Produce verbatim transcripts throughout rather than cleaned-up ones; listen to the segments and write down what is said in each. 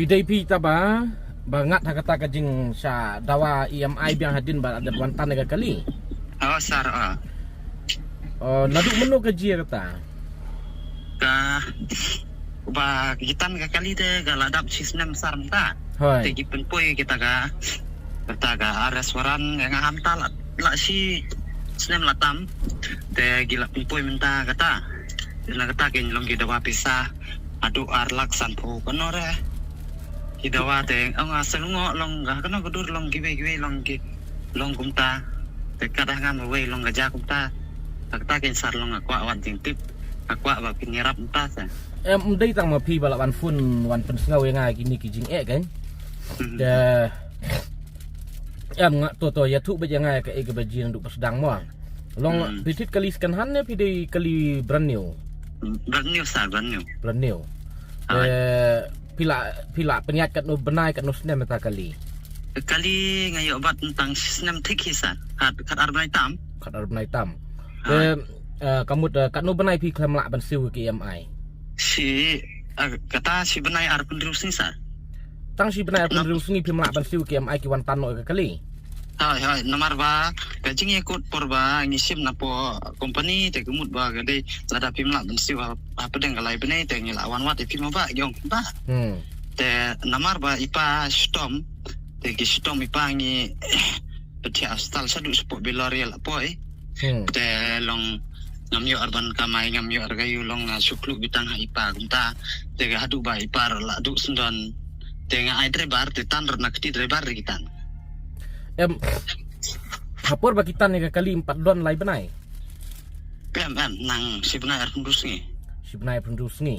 Phi dei phi ta ba, ba ngat ha kata ka jingshah dawa E M I biang hadien ba la dep wan tan ïa ka kali. Oh, sir, oh. Oh, naduh mynno ka jia kata? Ka, ba ki tan ka kali te ka la dap shi snem sar mynta. Hoi. Te ki pynpoi kita ka, kita ka arrest warrant ïa nga ha mynta la, la shi snem la tam. Te ki la pynpoi mynta kata. Te na kata kein long ki dawa pisa haduh ar lak sanphew kano re. Ki dawa te ong a sel ngo long ka kano ka dur long kiwei kiwei long ki long kumta. Te ka da ngam wei long ka ja kumta. Kata kein sar long nga kwah wat jingtip. Nga kwah ba phin ïarap mynta sa. Em, ym dei tang ma phi ba la wan phone wan pynsngew ïa nga kine ki jingeh kein. Mhm. Te em, nga to to ïathuh beit ïa nga ïa kaei kaba jia naduh ba sdang mo. Long, hmm, phi thied kali second hand ne phi dei kali brand new? Brand new sir, brand new. Brand new. Hoi. Eh, phi la, phi la pynïaid katno bnai katno snem ïa ta kali? Kali nga ïoh bat tang shi snem thik hi sir. Khat, khat ar bnai tam. Khat ar bnai tam. Hoi. Eh, eh, ka mut, eh, katno bnai phi khlem lah ban siew ïa ka E M I? Shi, eh, kata shi bnai arphew hynriew sngi sir. Tang shi bnai arphew hynriew sngi phim lah ban siew ïa ka E M I, ki wan tan noh ïa ka kali. Hoi, hoi, namar ba ka jingïakut por ba ngi shim na poh company te ka mut ba ka dei lada phim lah ban siew ha, hapdeng ka lai bnai te ngi la wan wad ïa phi mo ba, ki ong ba. Hmm. Te namar ba i pa shitom, te ki shitom i pa ngi pynthia hospital shaduh shapoh Bilor ïa la poi. Hmm. Te long ngam ïoh ar ban kamai, ngam ïoh ar kayu, long nga shu kluh beit tang ha i pa kumta. Te ka haduh ba i pa la duh syndon. Te nga ai driver te tan rot na kti driver ri ki tan. Em, ha por ba ki tan ïa ka kali em pat don lai bnai? Em, em, nang shi bnai arphew hynriew sngi. Shi bnai arphew hynriew sngi.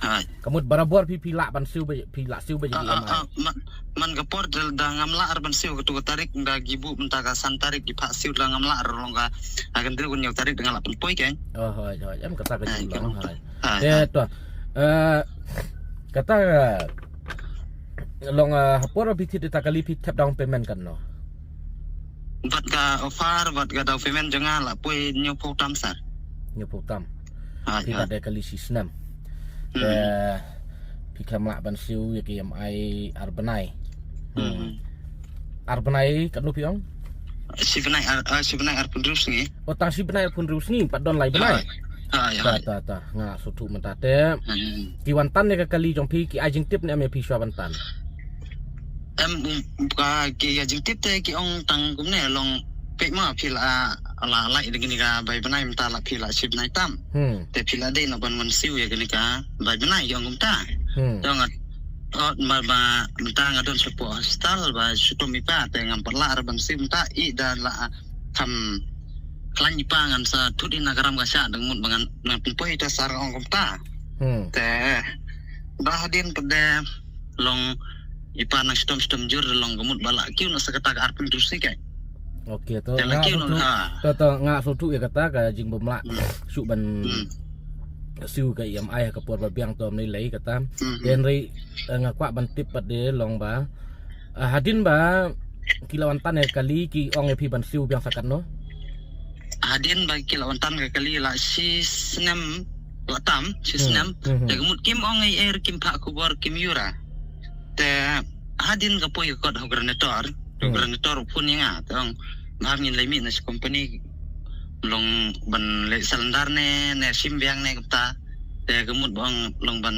Hoi. Ka mut barabor phi, phi lah ban siew beit, phi lah siew beit. Ah, ah, ah, man, man ka por da, da ngam lah ar ban siew katu ka tarik, da ki buh mynta ka san tarik ki phah siew, da ngam lah ar, long ka, ah, ka hynriew ka hynñiew tarik da nga lah pynpoi kein. Oh, hoi, hoi, em kata ka jinglang, hoi. Hoi, hoi. Eh, to. Eh, kata, eh, long, eh, ha por ba phi thied ïa ta kali phi thep down payment katno? Bad ka offer, bad ka down payment jong nga la poi hynñiewphew tam sir. Hynñiewphew tam. Hoi, hoi. Phi la dei kali shi snem. Hmm. Eh, phi khlem lah ban siew ïa ka E M I ar bnai. Hmm. Hmm. Ar bnai katno phi ong? Shi bnai ar, ah, shi bnai arphew hynriew sngi. Oh, tang shi bnai arphew hynriew sngi, pat don lai bnai. Hoi. Hoi, hoi. Ta, ta, ta, nga sngewthuh mynta te. Hmm. Ki wan tan ïa ka kali jong phi ki ai jingtip ne em ïa phi shuwa ban tan? Em, um, ka, ki ai jingtip te ki ong tang kumne long peit ma phi la, la, la, ïa kane ka bai bnai mynta la phi la shi bnai tam. Hmm. Te phi la dei na ban wan siew ïa kane ka bai bnai ki ong kumta. Hmm. Te nga, oh, ma, ma, mynta nga don shapoh hospital ba shitom i pa te ngam pat lah ar ban siew mynta i da la kham khlaiñ i pa ngan sa thut i na ka ram ka shah da mut ba ngan, ngan pynpoi ïa ta sar ong kumta. Hmm. Te ba hadien pat de long i pa nang shitom shitom jur long ka mut ba la kiew na sa kata ka arphew hynriew sngi kein. Okay, to nga sngewthuh, to, to nga sngewthuh ïa kata ka jingbym lah shuh ban siew ka E M I ha ka por ba biang to ym lei lei kata. Hmm. Te hynrei, eh, nga kwah ban tip pat de long ba, eh, hadien ba ki la wan tan ïa ka kali ki ong ïa phi ban siew biang sa katno? Hadien ba ki la wan tan ka kali la shi snem la tam, shi snem. Hmm. Te ka mut kim ong ei ei kim phah khubor kim ïura. Te hadien ka poi ka kot ha u coordinator, u coordinator u phone ïa nga, te ong ba ngin leit mih na shi company long ban leit cylinder ne, ne shim biang ne kumta. Te ka mut ba ong long ban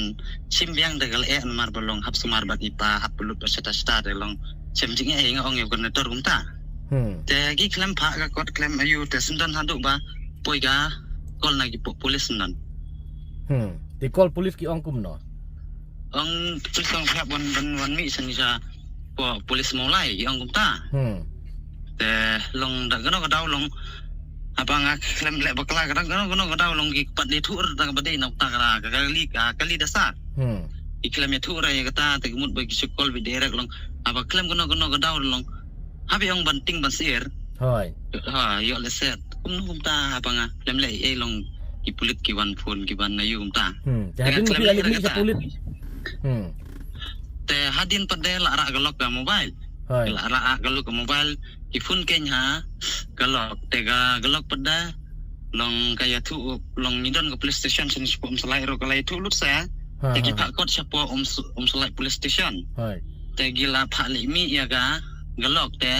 shim biang te ka leh namar ba long hap sumar bad i pa, hap pynlut bad shata shata te long shem jingeh ïa nga ong ïa u coordinator kumta. Hmm. Te ki khlem phah ka kot khlem aiu te syndon haduh ba poi ka call na ki po-, police syndon. Hmm. Te call police ki ong kumno? Ong police ong phi hap wan, wan, wan mih sha ni sha po-, police Mawlai ki ong kumta. Hmm. Te long da kano ka daw long haba nga khlem leh bakla ka dang kano kano ka daw long ki pat ïathuh ra da kaba dei na uta ka, ka kali, ka kali da sar. Hmm. Ki khlem ïathuh ra ïa kata te ka mut ba ki shu call beit direct long haba khlem kano kano ka daw long haba ong ban tieng ban syier. Hoi. Ha, ïoh lehse kumno kumta haba nga khlem leh ei long ki pulit ki wan phone ki wan aiu kumta. Hmm. Te hadien ba phi la leit mih sha pulit. Hmm. Te hadien pat de la rah ka lock ka mobile. Hoi. La rah ka lock ka mobile, ki phone kein ha ka lock, te ka, ka lock pat de long ka ïathuh, long ngi don ka police station sha ni shapoh Umsalai ruh ka la ïathuh lut sa. Ha, te ki ha, ha. Phah kot shapoh Umsu-, Umsulai Police Station. Hai. Te ki la phah leh mih ïa ka, ka lok te,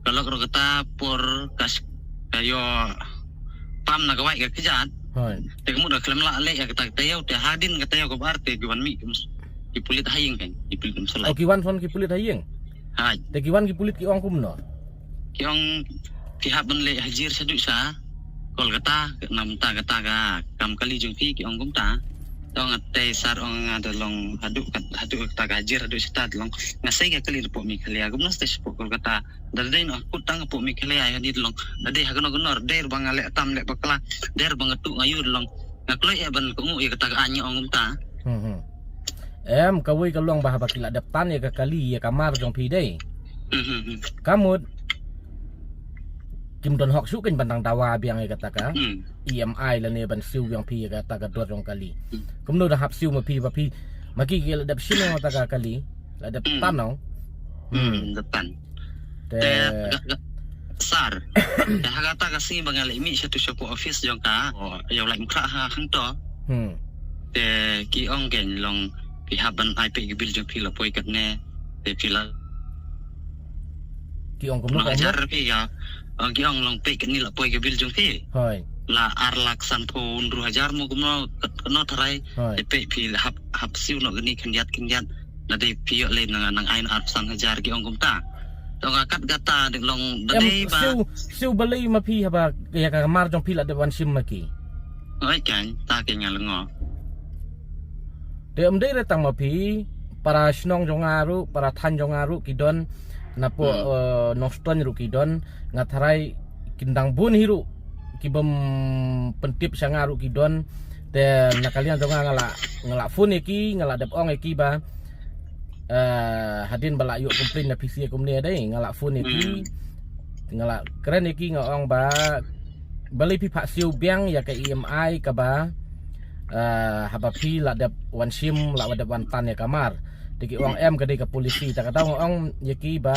ka lok ruh kata por ka s-, ka ïoh pam na ka wai ka kjat. Hai. Te ka mut ka khlem lah leh ïa kata ka taïew te hadien ka taïew kaba ar te ki wan mih ki mus-, ki pulit ha ïing kan, ki pulit Umsulai. Oh, ki wan phone ki pulit ha ïing? Hai. Te ki wan ki pulit ki ong kumno? Ki ong ki hap ban leh hajir shaduh sha Kolkata, namar kata ka kam kali jong phi, ki ong kumta. Te ong te sir ong nga da long haduh kat-, haduh kata ka hajir haduh shata da long. Nga sei ka kali hapoh Meghalaya, kumno state shapoh Kolkata. Da dei noh kut tang hapoh Meghalaya ïa ni da long. Da dei ha kano kano da dei ba nga leh tam leh bakla. Da dei ba nga tuh nga ïu da long. Nga kloi eh ban kohnguh ïa kata ka aiñ, ong kumta. Hmm, hmm. Em, kawei ka long ba haba ki la dep tan ïa ka kali ïa ka mar jong phi dei. Hmm, hmm, hmm. Ka mut kim don hok shuh kein ban dang dawa biang ïa kata ka, hmm, E M I lane ban siew biang phi ïa kata ka dur jong kali. Hmm. Kumno da hap siew ma phi ba phi, ma ki ki la dep shim ïa kata ka kali, la dep, hmm, tan noh. Hmm, hmm, dep tan. Te, te ga, ga, sir. Te ha kata ka sngi ba nga leh mih shatu shapoh office jong ka, oh, ïa u Laitumkhrah ha hangto. Hmm. Te ki ong kein long phi hap ban ai peit ki bill jong phi la poi katne. Te phi la, ki ong kumno, kumno hajar phi ïa. Ong ki ong long peit katne la poi ki bill jong phi. Hai. La ar lak sanphew hynriew hajar mo kumno kat-, katno tharai. Hai. Te peit phi la hap, hap siew noh kine khyndiat khyndiat. Na dei phi ïoh lei nang, nang ai noh arphew san hajar, ki ong kumta. Te ong nga kat kata dei long da, em, dei ba siew, siew balei ma phi haba ïa ka mar jong phi la dep wan shim ma ki. Oi kan, ta ki nga lyngngoh. Te ym dei re tang ma phi, para shnong jong nga ruh, para thaiñ jong nga ruh ki don napoh, hmm, eh, Nongstoiñ ruh ki don, nga tharai kin dang bun hi ruh ki bym pyntip sha nga ruh ki don. Te na ka liang jong nga nga la, nga la phone ïa ki, nga la dep ong ïa ki ba, eh, hadien ba la ïoh complain na P C A kumne dei, nga la phone ïa ki, hmm, nga la kren ïa ki, nga ong ba balei phi phah siew biang ïa ka E M I kaba, eh, haba phi la dep wan shim, la dep wan tan ïa ka mar. Te ki ong em ka dei ka policy, ta ka daw nga ong ïa ki ba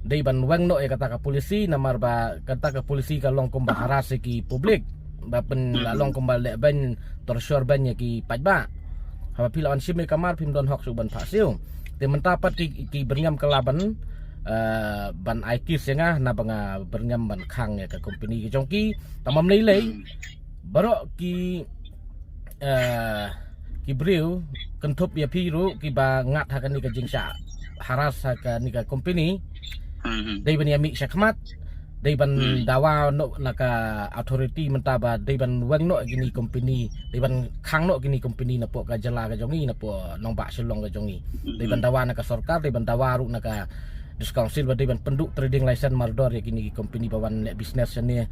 dei ban weng noh ïa kata ka policy, namar ba kata ka policy ka long kumba harass ïa ki public, ba pyn, la long kumba leh beiñ, torture beiñ ïa ki paidbah. Haba phi la wan shim ïa ka mar phim don hok shuh ban phah siew. Te mynta pat ki, ki byrngem ka la ban, eh, ban ai case ïa nga, naba nga byrngem ban khang ïa ka company ka jong ki, tang ym lei lei. Hmm. Baroh ki, eh, ki briew kynthup ïa phi ruh kiba ngat ha kane ka jingshah harass ha kane ka company. Hmm. Dei ban ïa mih shakhmat, dei ban, hmm, dawa noh na ka authority mynta ba dei ban weng noh kine company, dei ban khang noh kine company napoh ka jylla ka jong ngi, napoh nongbah Shillong ka jong ngi. Dei ban, hmm, dawa na ka sorkar, dei ban dawa ruh na ka District Council ba dei ban pynduh trading license mardor ïa kine ki company ba wan leh business shane.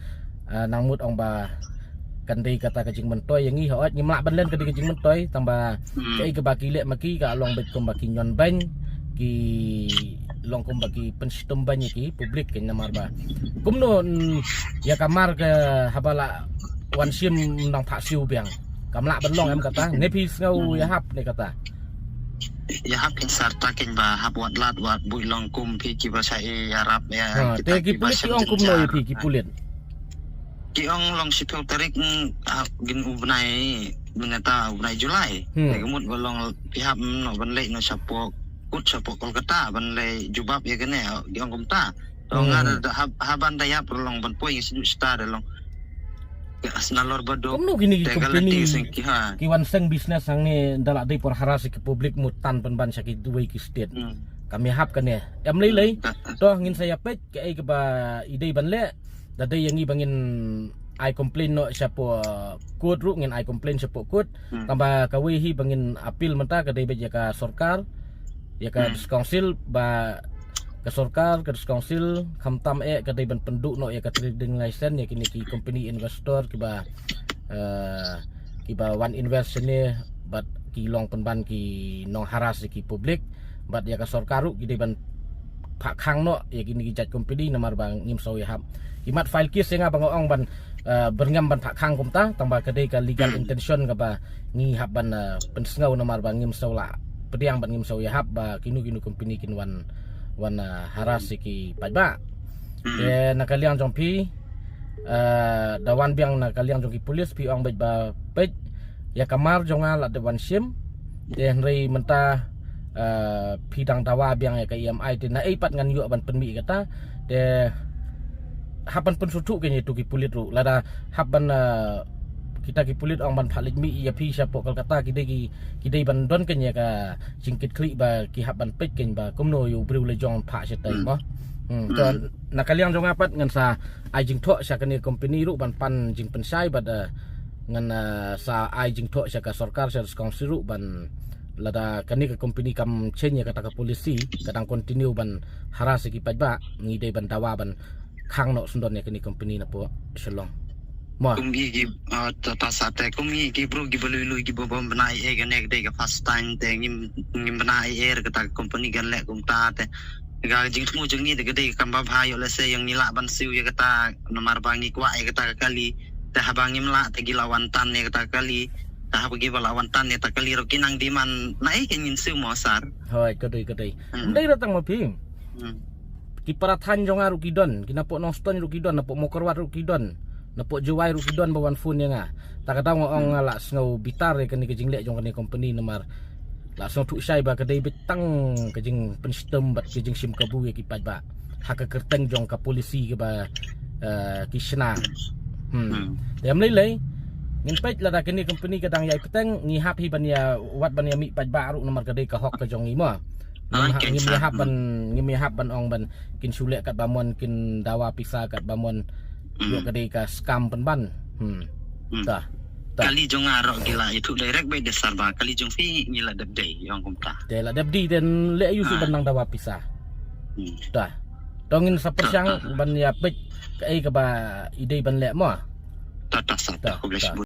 Ah, nang mut ong ba kan dei kata ka jingmyntoi ïa ngi, hooid ngim lah ban len ka dei ka jingmyntoi, tang ba, hmm, kaei kaba ki leh ma ki ka long beit kumba ki ñion beiñ, ki long kumba ki pynshitom beiñ ïa ki public, kein namar ba kumno, mm, ïa ka mar ka haba la wan shim nang phah siew biang. Kam lah ban long em kata, ne phi sngew, hmm, ïa hap ne kata. Ïa hap kein sir, ta kein ba hap wat lad wat buit long kum phi kiba shah ïarap ïa, ha, kita te ki kiba pulit ki shah ong kumno ïa jynjar phi ki pulit? Ki ong long shiphew tarik, mm, ah, gin u bnai, mynta u bnai July. Hmm. Te ka mut ba long phi hap, mm, noh ban leit noh shapoh kut shapoh Kolkata ban leit jubab ïa kane, ki ong kumta. To nga, hmm, da, da hap, hap ban da ïap ruh long ban poi ngi shu stad ruh long. Ka sna lor ba duk. Kumno kine ki company ki wan seng business hangne da la dei por harass ki public mut tan pynban sha kiwei ki state. Hmm. Kam ïahap kane. Em lei lei. Hmm. To ngin sa ïa peit kaei kaba i dei ban leh. Da dei ïa ngi ba ngin ai complain noh shapoh court ruh, ngin ai complain shapoh court. Hmm. Tang ba kawei hi ba ngin appeal mynta ka dei beit ïa ka sorkar, ïa ka, hmm, District Council, ba ka sorkar, ka District Council khamtam eh ka dei ban pynduh noh ïa ka trading license ïa kine ki company investor kiba, eh, kiba wan invest shane bad ki long pynban ki nong harass ïa ki public, bad ïa ka sorkar ruh ki dei ban phah khang noh ïa kine ki jait company namar ba ngim sngew ïahap. Ki mat file case ïa nga ba nga ong ban, eh, byrngem ban phah khang kumta, tang ba ka dei ka legal, hmm, intention kaba ngi hap ban, eh, pynsngew namar ba ngim sngew lah pdiang bad ngim sngew ïahap ba kino kino company kin wan, wan, eh, harass ïa ki paidbah. Hmm. Te na ka liang jong phi, eh, da wan biang na ka liang jong ki police phi ong beit ba peit ïa ka mar jong nga la dep wan shim. Te hynrei mynta, eh, phi dang dawa biang ïa ka E M I, te naei pat ngan ïoh ban pynmih ïa kata. Te hap ban pynsngewthuh kein ïa tu ki pulit ruh, lada hap ban, eh, kita ki pulit ong ban phah leit mih ïa phi shapoh Kolkata, ki dei ki, ki dei ban don kein ïa ka jingkitkhlieh ba ki hap ban peit kein ba kumno ïa u briew la jong phah shatai mo. Hmm, to na ka liang jong nga pat ngan sa ai jingthoh sha kane company ruh ban pan jingpynshai bad, eh, ngan, eh, sa ai jingthoh sha ka sorkar, sha ka council ruh ban, lada kane ka company kam change ïa kata ka policy, ka dang continue ban harass ïa ki paidbah, ngi dei ban dawa ban khang noh syndon ïa kane company napoh Shillong. Mo. Kum i ki, ah, ta, ta sa te, kum i ki bru ki ba lui lui ki ba bom bna i e kane ka dei ka first time te ngim, ngim bna i e kata ka company kan leh kumta te. Ka jingthmu jong ngi te ka dei kam ba bha ïoh lehse ïa ngi lah ban siew ïa kata namar ba ngi kwah ïa kata ka kali. Te haba ngim lah te ki la wan tan ïa kata ka kali. Te haba ki ba la wan tan ïa kata ka kali ruh ki nang demand na ei ka ngin siew mo sar. Hoi, ka dei, ka dei. Hmm. Ndei datang ma phi. Hmm. Ki para thaiñ jong nga ruh ki don, ki napoh Nongstoiñ ruh ki don, napoh Mawkyrwat ruh ki don, napoh Jowai ruh ki don ba wan phone ïa nga. Ta ka daw nga ong nga la sngew bitar ïa kane ka jingleh jong kane company namar la sngewthuh shai ba ka dei beit tang ka jingpynshitom bad ka jingshim kabu ïa ki paidbah ha ka kyrteng jong ka policy kaba, eh, ki shna. Hmm. Hmm. Te ym lei lei ngin peit lada kane company ka dang ïai bteng, ngi hap hi ban ïa wad ban ïa mih paidbah ruh namar ka dei ka hok ka jong ngi mo. Ah, ngim ha-, ken ngim sa, ïa hap ban, hmm, ngim ïa hap ban ong ban kin shu leh katba mon, kin dawa pisa katba mon. Hmm. Ïoh ka dei ka scam pynban. Hmm. Hmm. Ta. Ta. Kali jong nga ruh ki la ïathuh direct beit da sar ba kali jong phi ngi la dep dei ong kumta. Te la dep dei te leh aïu shuh ban nang dawa pisa. Hmm. Ta. To ngin sa pyrshang ban ïa peit kaei kaba i dei ban leh mo. Ta, ta, sa, ta, ta, khublei shibun.